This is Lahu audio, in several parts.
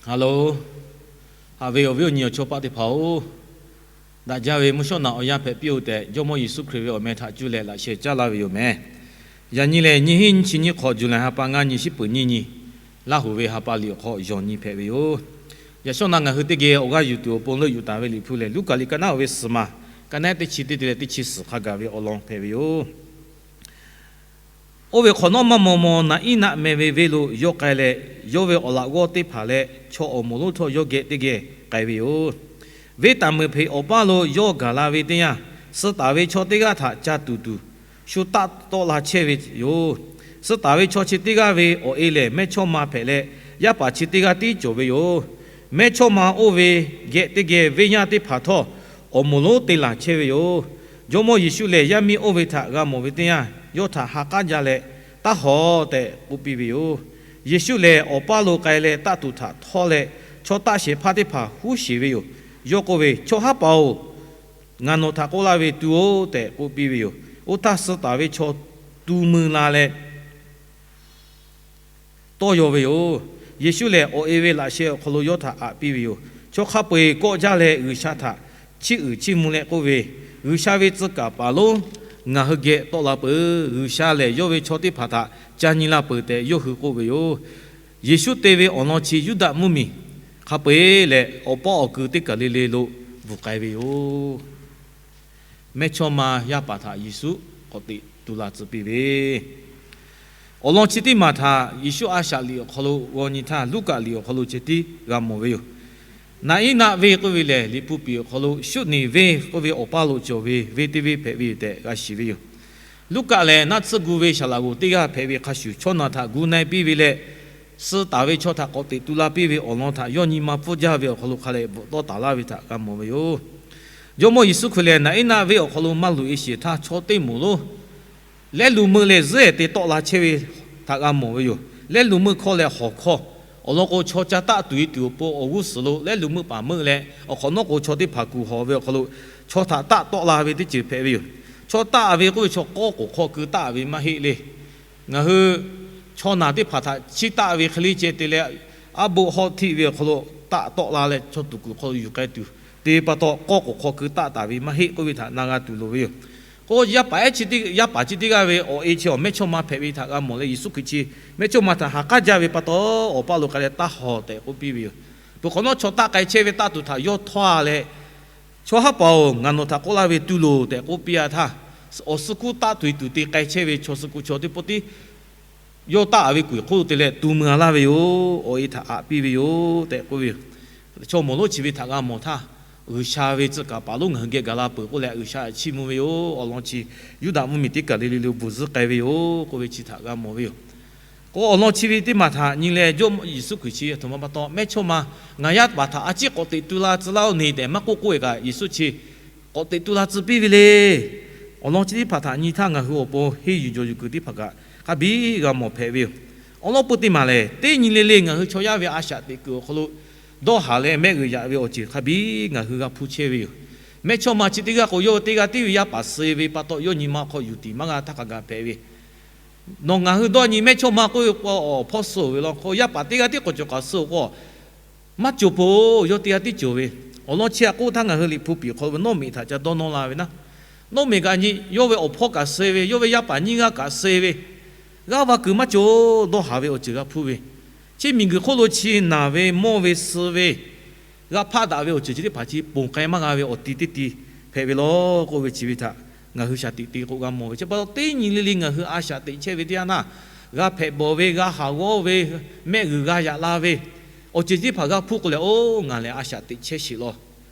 Ha loˬ, haꞈ ve awˬ viˉ awˬ nyi awˬ chawˇ paˆ teˇ hpaˍ-oˬ, daꞈ jaˇ ve mvuhˇ shawˉ naꞈ awˬ yanˇ hpehꞈ piˇ-oˬ tehꞈ, Jawˇmawˇ Yeˍsuˆ Hkriꞈ ve awˬ meh htaꞈ cuˇ leh laꞈ sheh caˉ laˇ ve yoˬ meh. Yaꞈ nyi lehˬ, nyiˇ hinˉ nyiˇ chi nyiˇ hk'awꞈ, Juˍlaˍ ha pa ngaˇ nyi, shiˉ peuˍ nyiˇ nyi, Laˇ huˍ ve ha pa liꞈ awˬ hk'aw yawˬ nyi hpehꞈ ve yoˬ. Yaꞈ shawˉ naꞈ ngaˬ hui teˇ geh awˬ g'aˇ yuˬ tuˬ awˬ pon leuˆ yuˬ taˍ ve Liꞈ hpu lehˬ, Luˉkaꞈ liꞈ ka naˉ oˇ ve suhˍ maˬ, ka naˉ teˇ chi teˇ te leh teˇ chi suhˍ hk'a gaˬ ve awˬ lawn hpehꞈ ve yoˬ. Oˇ ve hk'awꞈ nawˉ maˇ maw maw, Naˍiˉnaˆ meh ve venˇ lo yawˇ k'ai leh, yawˇ ve awˬ laꞈ g'awˇ teˇ hpaˍ leh chaw awˬ moˍ lonˉ htawˇ yawˇ geh teˇ geh k'ai ve yoˬ. Venˇ taˍ meuˍ hpeꞈ awˬ paˇ lo yawˇ gaˬ la ve teˇ yanˇ, suh taˍ ve chaw teˇ g'aˇ htaꞈ ca tuˬ tuˬ, shu taˆ tawˆ la chehˇ ve yoˬ. Suh taˍ ve chaw chi teˇ g'aˇ ve awˬ e lehˬ, mehˇchawˇma hpehꞈ leh, yaˇ paˍ chi teˇ g'aˇ tiˉ cawˬ ve yoˬ. Mehˇchawˇma oˇ ve geh teˇ geh venˇ yaˇ teˇ hpaˍ htawˇ awˬ moˍ lonˉ te laˬ chehˇ ve yoˬ. Jawˇmawˇ Yeˍsuˆ lehˬ, yaˇ miˇ oˇ ve htaꞈ g'a mawˬ ve teˇ yanˇ, yawˇ htaꞈ ha k'aˉ jaˇ leh, Taˇ hawˍ tehꞈ k'oˆ piˇ ve yoˬ. Yeˍsuˆ lehˬ, awˬ paˇ lo k'ai leh taˆ tuˬ htaꞈ htawˇ leh, chaw taˆ shehˍ hpaˇ teˇ hpaˍ huˉ sheˍ ve yoˬ. Yawˇ k'oˆ ve, Chaw haˉ paˍ-oˬ, ngaˬ nawˬ htaꞈ k'oˆ laˇ ve tu-oˬ tehꞈ k'oˆ piˇ ve yoˬ. Oˇ htaˇ, suh taˍ ve chaw tu mui la leh tawˇ yaw ve yoˬ. Yeˍsuˆ lehˬ, awˬ e ve laꞈ sheh awˬ hk'aw lo yawˇ htaꞈ aꞈ piˇ ve yoˬ. Chaw hk'a peu-eˬ kawˆ jaˇ leh G'uiˬsha htaꞈ chiˇ uiˍ chiˇ mvuh leh k'oˆ ve, G'uiˬsha ve tcuh kaˍ paˍ lonˉ ngaˬ hui geh tawˆ la peuˬ. G'uiˬsha lehˬ, yawˇ ve chaw teˇ hpaˍ htaꞈ ca nyi la peuˬ tehꞈ yawˇ hui k'oˆ ve yoˬ. Yeˍsuˆ te ve awˬ lawn chi Yuˇdaꞈ mvuhˇmiˬ hk'a peu-eˬ leh awˬ pawˆ awˬ kui teˇ kaˬ le le lo bvuhˬ k'ai ve yoˬ. Mehˇchawˇma yaˇ paˍ htaꞈ Yeˍsuˆ k'awꞈ teꞈ tu la tcuh piˇ ve, awˬ lawn chi teˇ maˬ htaꞈ Yeˍsuˆ a shaꞈ liꞈ awˬ hk'aw lo g'aw nyi htaˇ, Luˉkaꞈ liꞈ awˬ hk'aw lo ceh tiˉ g'a mawˬ ve yoˬ. Naˍiˉnaˆ venˇ k'oˆ ve lehˬ, Liꞈ hpu piˍ awˬ hk'aw lo Suˆnehˍ venˇ k'oˆ ve awˬ paˇ lo cawˬ ve venˇ teˇ venˇ hpehꞈ ve yoˬ tehꞈ g'a shiˍ ve yoˬ. Luˉkaꞈ lehˬ, naˆ tsuhˇ gu ve saˍ laꞈ g'oˍ teˇ g'aˇ hpehꞈ ve hk'a shuˍ, chaw naˬ htaꞈ gu na-e piˇ ve leh, suh taˍ ve chaw htaꞈ k'awꞈ teꞈ tu la piˇ ve awˬ lawn htaꞈ yawˇ nyi ma pfuhˇ jaˇ ve awˬ hk'aw lo hk'a leh bvuhꞈ tawˆ taˍ laˇ ve htaꞈ g'a mawˬ ve yoˬ. Jawˇmawˇ Yeˍsuˆ Hkriꞈ lehˬ, Naˍiˉnaˆ venˇ awˬ hk'aw lo maˇ loꞈ-e sheˍ htaˇ, chaw teˇ moˍ lonˉ lehˉ lu meuˇ leh zuhˉ-ehˍ te tawˆ la chehˇ ve htaꞈ g'a mawˬ ve yoˬ. Lehˉ lu meuˇ hkawˇ leh hawˬ hkawˇ awˬ lawn k'o, chaw ca taˆ tuˬ e tuˬ awˬ pon awˬ g'uˇ suhˍ lo lehˉ lu meuˇ paˍ meuˆ leh, awˬ hk'awꞈ nawˉ k'o, chaw teˇ hpaˍ kuˬ hawˬ ve awˬ hk'aw lo chaw htaꞈ taˆ tawˆ la ve teˇ ceuˬ hpehꞈ ve yoˬ. Chaw taˆ ve k'oˆ ve chaw k'awˇ k'oˍ hk'aw keu taˆ ve maˇ heˆ le. Ngaˬ hui chaw naˬ teˇ hpaˍ htaꞈ chiˇ taˆ ve hk'e le ceh te leh, aˉ boˆ hawˆ htiˆ ve awˬ hk'aw lo taˆ tawˆ la leh, chaw tuˬ kuiˬ hk'aw lo yuˬ k'ai tuˬ te pa taw, k'awˇ k'oˍ hk'aw keu taˆ taˍ ve maˇ heˆ k'oˆ ve htaꞈ na g'a tuˬ loˍ ve yoˬ. K'o, yaˇ paˍ ehˉ chi teˇ, yaˇ paˍ chi teˇ g'aˇ ve awˬ e chi awˬ mehˇchawˇma hpehꞈ ve htaꞈ g'a mawˬ leh, Yeˍsuˆ Hkriꞈ chi mehˇchawˇma htaꞈ ha k'aˉ jaˇ ve pa taw, awˬ paˇ lo k'ai leh taˇ hawˬ tehꞈ k'oˆ piˇ ve yoˬ. Peuˬ hk'awꞈ nawˉ, chaw taˆ k'ai chehˇ ve taˆ tuˬ htaꞈ yawˇ htawˇ-a leh, Chaw haˉ paˍ-oˬ, ngaˬ nawˬ htaꞈ k'oˆ laˇ ve tu loˬ tehꞈ k'oˆ piˇ-a htaˇ, awˬ suh kuˉ taˆ tuˬ e tuˬ te k'ai chehˇ ve chaw suh kuˬ chaw teˇ pawˆ tiˉ yawˇ taˆ-a ve kuˬ hk'oˆ lo te leh tu mui-a laˇ ve yoˬ. Awˬ e htaꞈ aꞈ piˇ ve yoˬ tehꞈ k'oˆ ve yoˬ. Chaw moˍ lonˉ chi ve htaꞈ g'a mawˬ htaˇ, G'uiˬsha ve tcuh kaˍ paˍ lonˉ ngaˬ hui geh gaˬ la peuˬ k'oˆ leh, G'uiˬsha chiˇ mvuh ve yoˬ. Awˬ lawn chi Yuˇdaꞈ mvuhˇmiˬ teˇ kaˬ le le lo bvuhˬ zuhˆ k'ai ve yoˬ k'oˆ ve chi htaꞈ g'a mawˬ ve yoˬ. K'o, awˬ lawn chi ve teˇ maˬ htaꞈ nyi leh, Jawˇmawˇ Yeˍsuˆ Hkriꞈ chi a htoꞈ ma pa taw, mehˇchawˇma ngaˬ yaˇ paˍ htaꞈ a ciˉ k'awꞈ teꞈ tu la tcuh laˇ-oˆ ne tehꞈ maˇ k'oˆ k'oˆ-e kaꞈ, Yeˍsuˆ chi k'awꞈ teꞈ tu la tcuh piˇ ve le. Awˬ lawn chi teˇ hpaˍ htaꞈ nyi htaˇ, ngaˬ hui awˬ pon henˇ yuˬ jawˬ yuˬ kuiˬ teˇ hpaˍ kaꞈ hk'a biˇ g'a mawˬ hpehꞈ ve yoˬ. Awˬ lawn peu teˇ maˬ lehˬ, teˇ nyi le le ngaˬ hui chaw yaˇ ve a shaꞈ teꞈ kuiˬ awˬ hk'aw lo dawˇ haˍ leh mehˆ g'uiˬ yaꞈ ve awˬ ceuˬ hk'a biˇ ngaˬ hui g'a hpuˇ chehˇ ve yoˬ. Mehˇchawˇma chi teˇ g'aˇ k'o, yawˇ ve teˇ g'aˇ tiˉ ve yaˇ paˍ suh ve pa taw, yawˇ nyi ma hk'aw yuˬ tiˍ maˇ g'a htaˇ hk'a gaˬ hpehꞈ ve Nawˬ ngaˬ hui dawˇ nyi mehˇchawˇma k'oˆ ve k'o, awˬ hpawˇ suh-oˬ ve law k'o, yaˇ paˍ teˇ g'aˇ tiˉ k'awꞈ cawˬ kaꞈ suh-oˬ k'o, maˇ cawˬ peuˬ-oˬ. Yawˇ teˇ g'aˇ tiˉ cawˬ ve. Awˬ lawn chi htaꞈ k'oˆ htaˇ, ngaˬ hui Liꞈ hpu piˍ hk'aw lo ve Nawˉmeꞈ htaꞈ ca dawˇ nawˇ la ve naˆ. Nawˉmeꞈ kaꞈ nyi, yawˇ ve awˬ hpawˇ kaꞈ suh ve, yawˇ ve yaˇ paˍ nyiˇ g'aˇ kaꞈ suh ve, g'aˇ va kuiˬ maˇ cawˬ, dawˇ haˍ ve awˬ ceuˬ g'a hpuˇ ve. Chi miˬguiˬ hk'oˆ lo chi naˬ ve, mawˇ ve, suh ve, g'a hpaˆ daꞈ ve awˬ ceuˬ chi teˇ hpaˍ chi ponˬ k'ai maˇ g'a ve awˬ ti teˇ ti hpehꞈ ve law k'oˆ ve chi ve htaꞈ ngaˬ hui shaˍ tiꞈ te k'o g'a mawˬ ve. Chi pa taw, teˇ nyi le le ngaˬ hui a shaꞈ teꞈ chehˇ ve teˇ yanˇ htaˇ, g'a hpehꞈ bawˬ ve, g'a haˍ g'awˇ ve, mehˆ g'uiˬ g'a yaꞈ la ve awˬ ceuˬ teˇ hpaˍ g'a hpuˇ k'o leh, oˇ ngaˬ lehˬ a shaꞈ teꞈ chehˇ sheˍ law.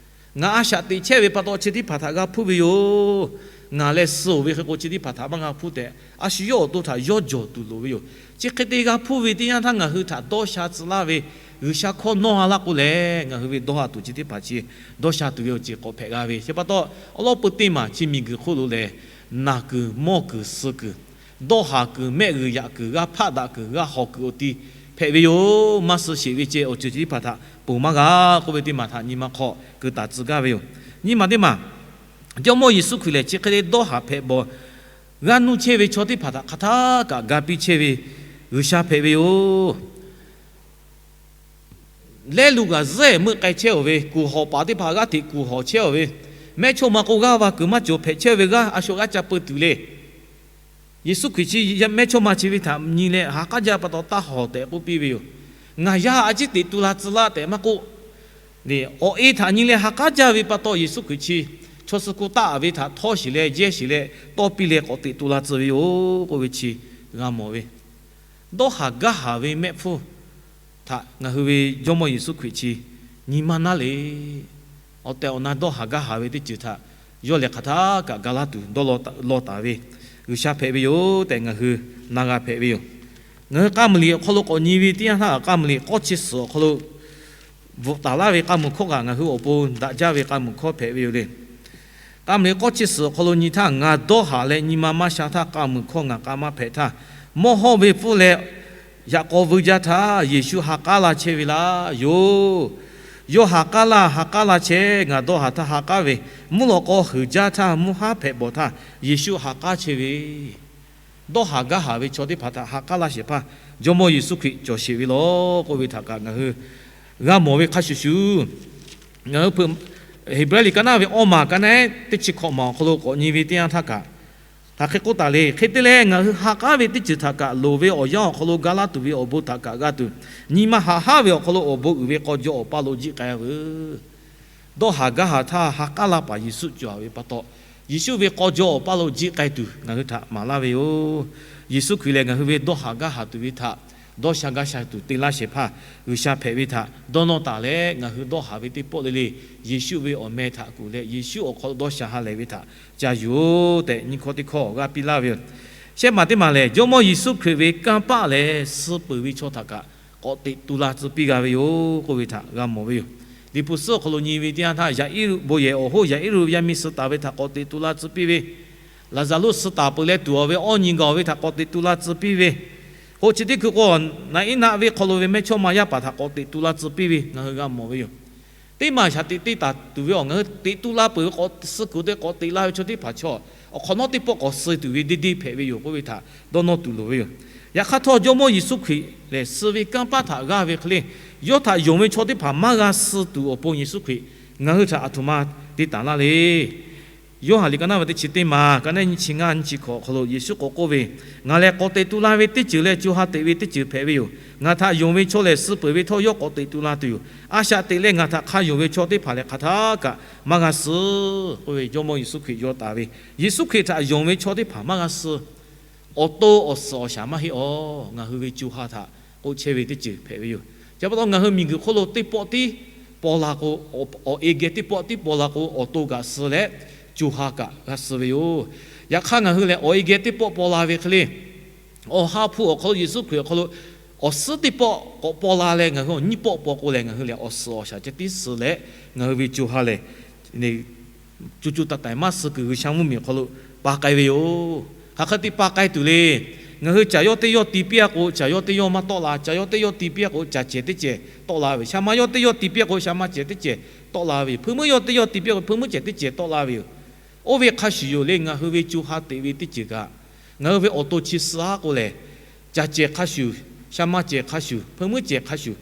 Ngaˬ a shaꞈ teꞈ chehˇ ve pa taw, chi teˇ hpaˍ htaꞈ g'a hpuˇ ve yoˬ. Ngaˬ lehˬ suh-oˬ ve hk'e k'o, chi teˇ hpaˍ htaꞈ maˇ g'a hpuˇ tehꞈ, a shu yawˇ awˬ to htaꞈ yawˇ jawˬ tuˬ loˍ ve yoˬ. Chi hk'e te g'a hpuˇ ve teˇ yanˇ htaˇ, ngaˬ hui htaꞈ dawˇ sha tcuh laˇ ve G'uiˬsha hkawˇ nawˇ-a laˇ k'o lehˬ, ngaˬ hui ve dawˇ haˍ tuˬ chi teˇ hpaˍ chi dawˇ sha tuˬ ve awˬ ceuˬ k'awꞈ hpehꞈ g'a ve. Chi pa taw, awˬ lawn peu teˇ maˬ chi miˬguiˬ hk'oˆ lo lehˬ, naˬ kuiˬ, mawˇ kuiˬ, suh kuiˬ, dawˇ haˍ kuiˬ, mehˆ g'uiˬ yaꞈ kuiˬ, g'a hpaˆ daꞈ kuiˬ, g'a hawˬ kuiˬ awˬ ti hpehꞈ ve yoˬ. Maˇ suh sheˍ ve ceh awˬ ceuˬ chi teˇ hpaˍ htaꞈ ponˬ maˇ g'a k'oˆ ve teˇ maˬ htaꞈ nyi ma hk'aw keu taˍ tcuh gaˇ ve yoˬ. Nyi ma teˇ maˬ, Jawˇmawˇ Yeˍsuˆ Hkriꞈ lehˬ, chi hk'e te dawˇ haˍ hpehꞈ bawˬ g'a nuˇ chehˇ ve chaw teˇ hpaˍ htaꞈ hk'aˬ htaˇ kaꞈ ga piˇ chehˇ ve G'uiˬsha hpehꞈ ve yoˬ. lehˉ lu kaꞈ zuhˆ meuˆ k'ai chehˇ-oˬ ve, kuˬ hawˍ paˍ teˇ hpaˍ g'aˇ hteꞈ kuˬ hawˍ chehˇ-oˬ ve, mehˇchawˇma k'o g'aˇ va kuiˬ maˇ cawˬ hpehꞈ chehˇ ve g'aˇ a shu g'aˇ ca peu tuˬ le. Yeˍsuˆ Hkriꞈ chi mehˇchawˇma chi ve htaꞈ nyi leh ha k'aˉ jaˇ pa taw taˇ hawˍ tehꞈ k'oˆ piˇ ve yoˬ. Ngaˬ yaˇ a ciˉ teꞈ tu la tcuh laˇ tehꞈ maˇ k'oˆ, awˬ e htaꞈ nyi leh ha k'aˉ jaˇ ve pa taw Yeˍsuˆ Hkriꞈ chi chaw suh hk'oˆ taˆ ve htaꞈ htawˇ sheˍ leh jehˇ sheˍ leh tawˇ piˇ leh k'awꞈ teꞈ tu la tcuh ve yoˬ k'oˆ ve chi g'a mawˬ ve. Dawˇ haˍ gaˇ haˍ ve mehˆ hpfuhˇ htaꞈ ngaˬ hui ve Jawˇmawˇ Yeˍsuˆ Hkriꞈ chi nyi ma naˉ le. Awˬ tehˬ awˬ na dawˇ haˍ gaˇ haˍ ve teˇ ceuˬ htaꞈ yawˇ lehˬ hk'aˬ htaˇ kaꞈ ga laˇ tuˬ dawˇ law taˍ ve G'uiˬsha hpehꞈ ve yoˬ tehꞈ ngaˬ hui na g'a hpehꞈ ve yoˬ. Ngaˬ hui K'a muiˬ liꞈ awˬ hk'aw lo k'awꞈ nyi ve teˇ yanˇ htaˇ, K'a muiˬ liꞈ k'awˇ chi suhˍ awˬ hk'aw lo bvuhꞈ taˍ laˇ ve k'a muiˬ hkawˇ kaꞈ ngaˬ hui awˬ pon daꞈ jaˇ ve k'a muiˬ hkawˇ hpehꞈ ve yoˬ le. K'a muiˬ liꞈ k'awˇ chi suhˍ awˬ hk'aw lo nyi htaˇ, ngaˬ dawˇ haˍ leh nyi ma maˇ sha htaˇ k'a muiˬ hkawˇ ngaˬ k'a maˇ hpehꞈ htaˇ, mawˇ hawˇ ve pfuhˇ leh yaꞈ k'aw veu jaˇ htaˇ Yeˍsuˆ ha k'aˉ laˇ chehˇ ve laˇ yoˬ. Yawˇ ha k'aˉ laˇ, ha k'aˉ laˇ chehˇ. Ngaˬ dawˇ haˍ htaˇ ha k'aˉ ve, mvuhˇ lawꞈ k'aw huiˍ jaˇ htaˇ mvuhˇ haˉ hpehꞈ bawˬ htaˇ Yeˍsuˆ ha k'aˉ chehˇ ve. Dawˇ haˍ gaˇ haˍ ve chaw teˇ hpaˍ htaꞈ ha k'aˉ laˇ shehˍ hpaˇ Jawˇmawˇ Yeˍsuˆ Hkriꞈ cawˬ sheˍ ve law k'oˆ ve htaꞈ kaꞈ ngaˬ hui g'a mawˬ ve hk'a shuˍ shuˍ, ngaˬ hui Heˍbrehˇ liꞈ ka naˉ ve awˇ maˬ ka naˉ teˇ chi hkawꞈ maˬ awˬ hk'aw lo k'awꞈ nyi ve teˇ yanˇ htaˇ kaꞈ, hk'aˬ hk'e k'oˆ taˍ le. Hk'e te leh, ngaˬ hui ha k'aˉ ve teˇ ceuˬ htaꞈ kaꞈ loˍ ve awˬ yanˇ awˬ hk'aw lo ga laˇ tuˬ ve awˬ bon htaꞈ kaꞈ g'a tuˬ, nyi ma haꞈ haˉ ve awˬ hk'aw lo awˬ bon uiˍ ve k'aw jaw awˬ paˇ lo jiˆ k'ai veuˬ. Dawˇ haˍ gaˇ haˍ htaˇ ha k'aˉ laˇ paˍ Yeˍsuˆ cawˬ ve pa taw, Yeˍsuˆ ve k'aw jaw awˬ paˇ lo jiˆ k'ai tuˬ ngaˬ hui htaꞈ maˍ laˇ ve yoˬ. Yeˍsuˆ Hkriꞈ lehˬ ngaˬ hui ve dawˇ haˍ gaˇ haˍ tuˬ ve htaꞈ dawˇ sha gaˇ sha tuˬ te laˇ shehˍ hpaˇ G'uiˬsha hpehꞈ ve htaꞈ dawˇ nawˇ taˍ leh, ngaˬ hui dawˇ haˍ ve teˇ pawˆ le le Yeˍsuˆ ve awˬ meh htaꞈ kuˬ leh Yeˍsuˆ awˬ hk'aw lo dawˇ sha ha lehˬ ve htaꞈ ca yuˬ-oˬ tehꞈ nyi hkawˇ teˇ hkawˇ g'a piˇ laˇ ve yoˬ. Shehˆ maˬ teˇ maˬ lehˬ, Jawˇmawˇ Yeˍsuˆ Hkriꞈ ve kanˇ paˆ lehˬ suh peuˬ ve chaw htaꞈ kaꞈ k'awꞈ teꞈ tu la tcuh piˇ g'a ve yoˬ k'oˆ ve htaꞈ g'a mawˬ ve yoˬ. Liꞈ hpu suhˉ awˬ hk'aw lo nyi ve teˇ yanˇ htaˇ, Yaˍiˉruˆ bon yehˬ awˬ hoˉ Yaˍiˉruˆ ve yaˇ miˇ suh taˍ ve htaꞈ k'awꞈ teꞈ tu la tcuh piˇ ve, Laˍzaˍruˆ suh taˍ peuˬ leh tuˬ awˬ ve awˇ nyi gaˬ ve htaꞈ k'awꞈ teꞈ tu la tcuh piˇ ve, k'o chi teˇ hkui k'o, Naˍiˉnaˆ venˇ hk'aw lo ve mehˇchawˇma yaˇ paˍ htaꞈ k'awꞈ teꞈ tu la tcuh piˇ ve ngaˬ hui g'a mawˬ ve yoˬ. Teˇ maˬ shaˍ teꞈ te taˍ tuˬ ve awˬ ngaˬ hui teꞈ tu la peuˬ ve k'awꞈ suh kuˬ te k'awꞈ teꞈ la ve chaw teˇ hpaˍ chaw, awˬ hk'awꞈ nawˉ teˇ pawˆ k'awꞈ suh tuˬ ve deˇ deˇ hpehꞈ ve yoˬ k'oˆ ve htaꞈ dawˇ nawˇ tuˬ loˍ ve yoˬ. Yaꞈ hk'aˇ htawˇ, Jawˇmawˇ Yeˍsuˆ Hkriꞈ lehˬ suh ve kanˇ paˆ htaꞈ g'aˇ ve hk'e le, yawˇ htaꞈ yonˍ ve chaw teˇ hpaˍ maˇ g'a suh tuˬ awˬ pon Yeˍsuˆ Hkriꞈ ngaˬ hui htaꞈ aˬ htoꞈ ma te taˍ laˇ le. Yoˇhanˬ liꞈ ka naˉ ve teˇ chi teˇ maˬ ka naˉ nyiˇ chi ngaˇ nyiˇ chi hkawꞈ awˬ hk'aw lo Yeˍsuˆ k'awꞈ k'oˆ ve, Ngaˬ lehˬ k'awꞈ teꞈ tu la ve teˇ ceuˬ leh co ha teꞈ ve teˇ ceuˬ hpehꞈ ve yoˬ. Ngaˬ htaꞈ yonˍ ve chaw lehˬ suh peuˬ ve htawˇ yawˇ k'awꞈ teꞈ tu la tuˬ yoˬ. A shaꞈ teꞈ leh ngaˬ htaꞈ hk'a yonˍ ve chaw teˇ hpaˍ lehˬ hk'aˬ htaˇ kaꞈ maˇ g'a suh k'oˆ ve Jawˇmawˇ Yeˍsuˆ Hkriꞈ yaw taˍ ve. Yeˍsuˆ Hkriꞈ htaꞈ yonˍ ve chaw teˇ hpaˍ maˇ g'a suh. Awˬ to awˬ suhˍ awˬ shaˍ maˇ heˆ awˬ, ngaˬ hui ve co ha htaꞈ k'oˆ chehˇ ve teˇ ceuˬ hpehꞈ ve yoˬ. Chi pa taw ngaˬ hui miˬguiˬ hk'oˆ lo teˇ pawˆ tiˉ paw la k'o, awˬ e geh teˇ pawˆ tiˉ paw la k'o, awˬ to kaꞈ suh leh co ha kaꞈ g'a suh ve yoˬ. Yaꞈ hk'aˇ ngaˬ hui lehˬ awˬ e geh teˇ pawˆ paw la ve hk'e le, Awˬ ha hpu awˬ hk'aw lo Yeˍsuˆ Hkriꞈ awˬ hk'aw lo awˬ suhˉ teˇ pawˆ k'awꞈ paw la leh ngaˬ hui awˬ nyiˇ pawˆ paw k'o lehˬ, ngaˬ hui lehˬ awˬ suhˍ awˬ shaˍ ceh tiˉ suh leh ngaˬ hui ve co ha lehˬ co co taiˍ taiˍ maˇ suh kuiˬ G'uiˬsha mvuhˇmiˬ awˬ hk'aw lo pa k'ai ve yoˬ. Hk'aˬ hk'e te pa k'ai tuˬ le. Ngaˬ hui caˬ yawˇ teˇ yawˇ ti piˇ-a k'o, caˬ yawˇ teˇ yawˇ maˇ tawˆ la. Caˬ yawˇ teˇ yawˇ ti piˇ-a k'o, caˬ cehˬ teˇ cehˬ tawˆ la ve yoˬ. Sha ma yawˇ teˇ yawˇ ti piˇ-a k'o, sha ma cehˬ teˇ cehˬ tawˆ la ve yoˬ. Hpeuꞈ meuˇ yawˇ teˇ yawˇ ti piˇ-a k'o, hpeuꞈ meuˇ cehˬ teˇ cehˬ tawˆ la ve yoˬ. Oˇ ve hk'a shuˍ yoˬ le, ngaˬ hui ve co ha teꞈ ve teˇ ceuˬ kaꞈ, ngaˬ hui ve awˬ to chi suh aˉ k'o lehˬ, caˬ cehˬ hk'a shuˍ, sha ma cehˬ hk'a shuˍ, hpeuꞈ meuˇ cehˬ hk'a shuˍ,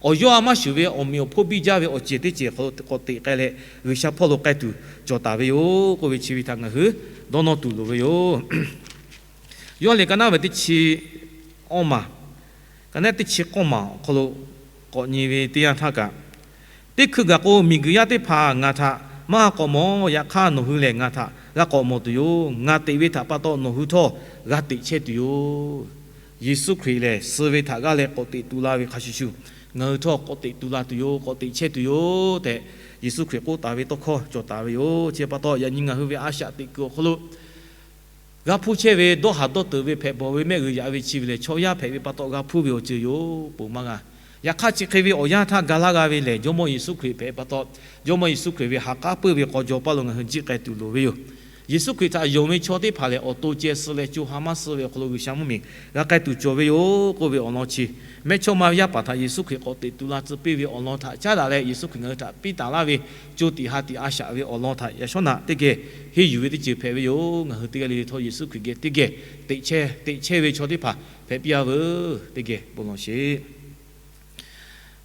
awˬ yawˇ a maˇ shuˍ ve awˬ meꞈ awˬ hponˇ biˇ jaˇ ve awˬ cehˬ teˇ cehˬ hk'aw lo k'awꞈ teꞈ k'ai leh, G'uiˬsha hpawˇ lo k'ai tuˬ cawˬ taˍ ve yoˬ k'oˆ ve chi ve htaꞈ ngaˬ hui dawˇ nawˇ tuˬ loˍ ve yoˬ. Yoˇhanˬ liꞈ ka naˉ ve teˇ chi awˇ maˬ, ka naˉ teˇ chi k'awˇ maˬ awˬ hk'aw lo k'awꞈ nyi ve teˇ yanˇ htaˇ kaꞈ, teˇ hkui gaˬ k'o, miˬguiˬ yaˇ teˇ hpaˍ ngaˬ htaꞈ maˇ g'a k'awꞈ mawˬ. Yaꞈ hk'aˇ, nawˬ hui lehˬ ngaˬ htaꞈ g'a k'awꞈ mawˬ tuˬ yoˬ. Ngaˬ teꞈ ve htaꞈ pa taw nawˬ hui htawˇ g'a teꞈ chehˇ tuˬ yoˬ. Yeˍsuˆ Hkriꞈ lehˬ suh ve htaꞈ g'aˇ leh k'awꞈ teꞈ tu la ve hk'a shuˍ shuˍ, ngaˬ hui htawˇ k'awꞈ teꞈ tu la tuˬ yoˬ, k'awꞈ teꞈ chehˇ tuˬ yoˬ tehꞈ, Yeˍsuˆ Hkriꞈ k'oˆ taˍ ve tawˇ hkawˇ cawˬ taˍ ve yoˬ. Chi pa taw, yaꞈ nyi ngaˬ hui ve a shaꞈ teꞈ kuiˬ awˬ hk'aw lo g'a hpuˇ chehˇ ve dawˇ haˍ dawˇ teuꞈ ve hpehꞈ bawˬ ve mehˆ g'uiˬ yaꞈ ve chi ve lehˬ, chaw yaˇ hpehꞈ ve pa taw g'a hpuˇ ve awˬ ceuˬ yoˬ, ponˬ maˇ g'a. Yaꞈ hk'aˇ, chi hk'e ve awˬ yanˇ htaˇ ga laˇ g'a ve lehˬ, Jawˇmawˇ Yeˍsuˆ Hkriꞈ hpehꞈ pa taw, Jawˇmawˇ Yeˍsuˆ Hkriꞈ ve ha k'aˉ peuˇ ve k'aw jaw paˇ lo ngaˬ hui jiˆ k'ai tuˬ loˍ ve yoˬ. Yeˍsuˆ Hkriꞈ htaꞈ yonˍ ve chaw teˇ hpaˍ lehˬ, awˬ to ceh suh leh co ha maˇ suh ve awˬ hk'aw lo G'uiˬsha mvuhˇmiˬ g'a k'ai tuˬ cawˬ ve yoˬ k'oˆ ve awˬ lawn chi, mehˇchawˇma ve yaˇ paˍ htaꞈ Yeˍsuˆ Hkriꞈ k'awꞈ teꞈ tu la tcuh piˇ ve awˬ lawn htaꞈ caˉ daꞈ leh, Yeˍsuˆ Hkriꞈ ngaˬ hui htaꞈ piˇ taˍ laˇ ve co tiꞈ ha tiꞈ a shaꞈ ve awˬ lawn htaꞈ yaꞈ shawˉ naꞈ teˇ geh henˇ yuˬ ve teˇ ceuˬ hpehꞈ ve yoˬ. Ngaˬ hui teˇ g'aˇ le le htawˇ Yeˍsuˆ Hkriꞈ geh teˇ geh teꞈ chehˇ, teꞈ chehˇ ve chaw teˇ hpaˍ hpehꞈ piˇ-a veuˬ. Teˇ geh bon lawˬ sheˍ.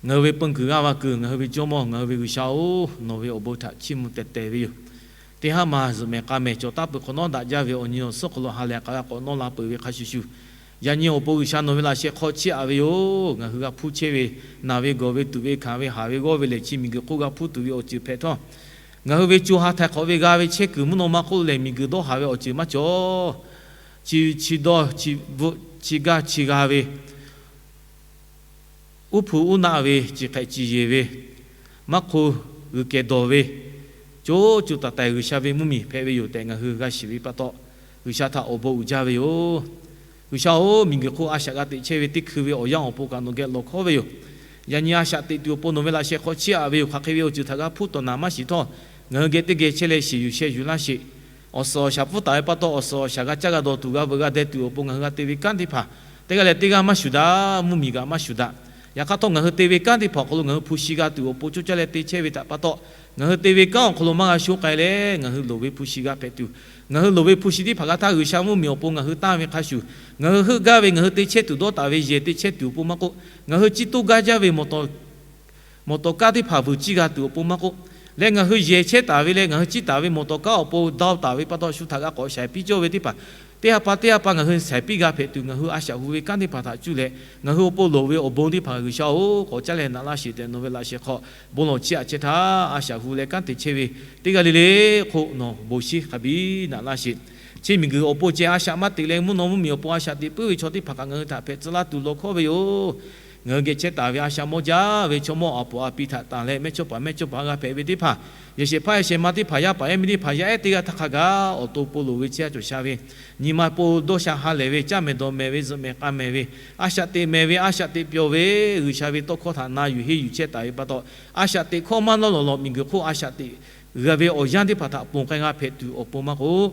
Ngaˬ hui ve peun kuiˬ g'aˇ va kuiˬ, ngaˬ hui ve Jawˇmawˇ, ngaˬ hui ve G'uiˬsha-oˬ, nawˬ ve awˬ bon htaꞈ chiˇ mvuh teh teh ve yoˬ. Teˇ haˉ ma zuhꞈ mehˍ k'a mehˍ cawˬ taˉ peuˬ hk'awꞈ nawˉ daꞈ jaˇ ve awˬ nyi awˬ suhˉ hk'aw lo ha lehˬ k'aꞈ g'a k'awꞈ nawˇ la peuˬ ve hk'a shuˍ shuˍ, yaꞈ nyi awˬ pon G'uiˬsha nawˬ ve laꞈ sheh hk'aw chiˇ aꞈ ve yoˬ. Ngaˬ hui g'a hpuˇ chehˇ ve naˬ ve gawˬ ve tuꞈ ve hkanˍ ve haˍ ve g'awˇ ve lehˬ, chi miˬguiˬ hk'oˆ g'a hpuˇ tuˬ ve awˬ ceuˬ hpehꞈ htawˇ, ngaˬ hui ve co ha htaiˍ hk'awꞈ ve g'a ve chehˇ kuiˬ mvuhˇ naw ma hk'oˆ lo lehˬ, miˬguiˬ dawˇ haˍ ve awˬ ceuˬ maˇ cawˬ. Chi, chi dawˇ, chi gaˇ chi g'a ve, uˉ hpu uˉ naˆ ve, ciˬ hk'ehꞈ ciˬ yeˬ ve, maˇ hk'oˆ g'uiˬ kehˬ dawˬ ve, co co taiˍ taiˍ G'uiˬsha ve mvuhˇmiˬ hpehꞈ ve yoˬ tehꞈ ngaˬ hui g'a shiˍ ve pa taw, G'uiˬsha htaꞈ awˬ bon uiˍ jaˇ ve yoˬ. G'uiˬsha-oˬ, miˬguiˬ hk'oˆ a shaꞈ g'a teꞈ chehˇ ve teˇ hkui ve awˬ yanˇ awˬ pon kaꞈ nawˬ geh lawˬ hkawˉ ve yoˬ. Yaꞈ nyi a shaꞈ teꞈ tuˬ awˬ pon nawˬ ve laꞈ sheh hk'aw chiˇ aꞈ ve yoˬ. Hk'aˬ hk'e ve awˬ ceuˬ htaꞈ g'a hpuˇ tawˬ naˍ maˇ shiˍ htawˇ, ngaˬ hui geh teˇ geh chehˇ leh shiˍ yuˬ sheh yuˬ laˇ sheˍ. Awˬ suhˍ awˬ shaˍ pfuhˇ taˍ ve pa taw, awˬ suhˍ awˬ shaˍ g'a caˇ g'a dawˬ tuˬ g'a veuꞈ g'a deh tuˬ awˬ pon ngaˬ hui g'a te ve kanˉ teˇ hpaˍ, teˇ g'aˇ leh teˇ g'aˇ maˇ shuˍ daꞈ, mvuhˇmiˬ kaꞈ maˇ shuˍ daꞈ. Yaꞈ hk'aˇ htawˇ, ngaˬ hui te ve kanˉ teˇ hpaˍ awˬ hk'aw lo ngaˬ hui hpu shi g'a tuˬ awˬ pon coˇ caˇ leh te chehˇ ve htaꞈ pa taw, ngaˬ hui te ve kanˉ awˬ hk'aw lo maˇ g'a sho k'ai leh, ngaˬ hui loˍ ve hpu shi g'a hpehꞈ tuˬ, ngaˬ hui loˍ ve hpu shi teˇ hpaˍ g'a htaˇ G'uiˬsha mvuhˇmiˬ awˬ pon ngaˬ hui tanˇ ve hk'a shuˍ, ngaˬ hui heuˆ gaˇ ve ngaˬ hui te chehˇ tuˬ dawˇ taˍ ve yehˬ te chehˇ tuˬ awˬ pon maˇ k'oˆ, ngaˬ hui ciˇ toˇ gaˇ jaˇ ve mawˬ tawˍ kawˇ teˇ hpaˍ vuiˬ ciˇ g'a tuˬ awˬ pon maˇ k'oˆ, leh ngaˬ hui yehˬ chehˇ taˍ ve leh ngaˬ hui ciˇ taˍ ve mawˬ tawˍ kawˇ awˬ pon dawˇ taˍ ve pa taw, shu htaꞈ g'a k'awꞈ shaiˍ piˇ cawˇ ve teˇ hpaˍ, teˇ ha pa teˇ ha pa ngaˬ hui shaiˍ piˇ g'a hpehꞈ tuˬ, ngaˬ hui a shaꞈ hu ve kanˉ teˇ hpaˍ htaꞈ cuˇ leh ngaˬ hui awˬ pon loˍ ve awˬ bon teˇ hpaˍ G'uiˬsha-oˬ, k'awꞈ caˉ leh naꞈ laˇ sheˍ tehꞈ nawˬ ve laꞈ sheh hk'aw bon lawˬ chiˇ aꞈ chehˇ htaˇ, a shaꞈ hu leh kanˉ te chehˇ ve teˇ g'aˇ le le hk'oˆ nawˬ bon shiˉ hk'a biˇ naꞈ laˇ sheˍ. Chi miˬguiˬ awˬ pon ceh a shaꞈ maˇ teꞈ leh mvuhˇ naw mvuhˇmiˬ awˬ pon a shaꞈ teꞈ puiˉ ve chaw teˇ hpaˍ kaꞈ ngaˬ hui htaꞈ hpehꞈ tcuh laˇ tuˬ lawˬ hkawˉ ve yoˬ. Ngaˬ hui geh chehˇ taˍ ve a shaꞈ mawˇ jaˇ ve chaw mawˇ awˬ puˍ awˬ pi htaꞈ tanˬ leh mehˇchawˇpaˍ mehˇchawˇpaˍ g'a hpehꞈ ve teˇ hpaˍ, yehˬ shehˍ hpaˇ yehˬ shehˍ ma teˇ hpaˍ, yaˇ paˍ yaˇ miˇ teˇ hpaˍ, yaˇ ehˉ teˇ g'aˇ htaˇ hk'a gaˬ awˬ to pon loˍ ve chehˇ a cawˬ sha ve, nyi ma pon dawˇ sha ha lehˬ ve, caˇ mehˍ dawˬ mehˍ ve, zuhꞈ mehˍ k'a mehˍ ve, a shaꞈ teꞈ mehˍ ve, a shaꞈ teꞈ pyawˬ ve, G'uiˬsha ve tawˇ hkawˇ htaꞈ na yuˬ henˇ yuˬ chehˇ taˍ ve pa taw, a shaꞈ teꞈ hkawˇ maˇ lawˇ lawˬ lawˬ miˬguiˬ hk'oˆ a shaꞈ teꞈ g'a ve awˬ yanˇ teˇ hpaˍ htaꞈ ponˬ k'ai g'a hpehꞈ tuˬ awˬ pon maˇ k'oˆ,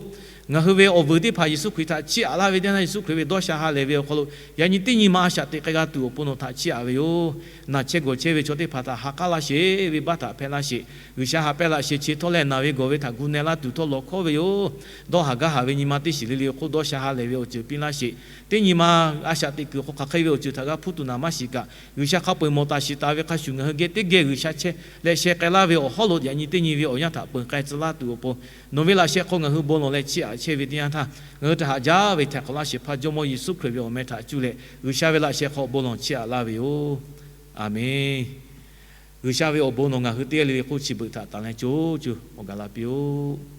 ngaˬ hui ve awˬ vuiˬ teˇ hpaˍ Yeˍsuˆ Hkriꞈ htaꞈ chiˇ aꞈ laˇ ve teˇ yanˇ, Yeˍsuˆ Hkriꞈ ve dawˇ sha ha lehˬ ve awˬ hk'aw lo yaꞈ nyi teˇ nyi ma a shaꞈ teꞈ k'ai g'a tuˬ awˬ pon nawˬ htaꞈ chiˇ aꞈ ve yoˬ. Naˬ chehˇ gawˬ chehˇ ve chaw teˇ hpaˍ htaꞈ ha k'aˉ laˇ sheˍ, venˇbaˆ htaꞈ hpehˇ laˇ sheˍ. G'uiˬsha haꞈ pehnˇ laꞈ sheh chi htawˇ leh naˬ ve gawˬ ve htaꞈ gu na laˇ tuˬ htawˇ lawˬ hkawˉ ve yoˬ. Dawˇ haˍ gaˇ haˍ ve nyi ma teˇ shiˍ le le hk'oˆ dawˇ sha ha lehˬ ve awˬ ceuˬ piˇ laˇ sheˍ. Teˇ nyi ma a shaꞈ teꞈ kuiˬ hk'aw hk'aˬ hk'e ve awˬ ceuˬ htaꞈ g'a hpuˇ tuˬ naˍ maˇ shiˍ kaꞈ, G'uiˬsha hk'a peu-eˬ mawˬ taˍ shiˍ taˍ ve hk'a shuˍ, ngaˬ hui geh teˇ geh G'uiˬsha chehˇ leh sheh k'ai laˇ ve awˬ hawˉ lo yaꞈ nyi teˇ nyi ve awˬ yanˇ htaꞈ peunˍ k'ai tcuh laˇ tuˬ awˬ pon, nawˬ ve laꞈ sheh hk'aw ngaˬ hui bon lawˬ leh chiˇ aꞈ chehˇ ve teˇ yanˇ htaˇ, ngaˬ hui htaꞈ haꞈ jaˇ ve htaiˍ hk'awꞈ laˇ shehˍ hpaˇ Jawˇmawˇ Yeˍsuˆ Hkriꞈ ve awˬ meh htaꞈ cuˇ leh G'uiˬsha ve laꞈ sheh hk'aw bon lawˬ chiˇ aꞈ laˇ ve yoˬ. Aˬmenˍ. G'uiˬsha ve awˬ bon nawˬ ngaˬ hui teˇ g'aˇ le le hk'oˆ chi beuꞈ htaꞈ tanˬ leh co co awˬ gaˬ la piˇ-oˆ.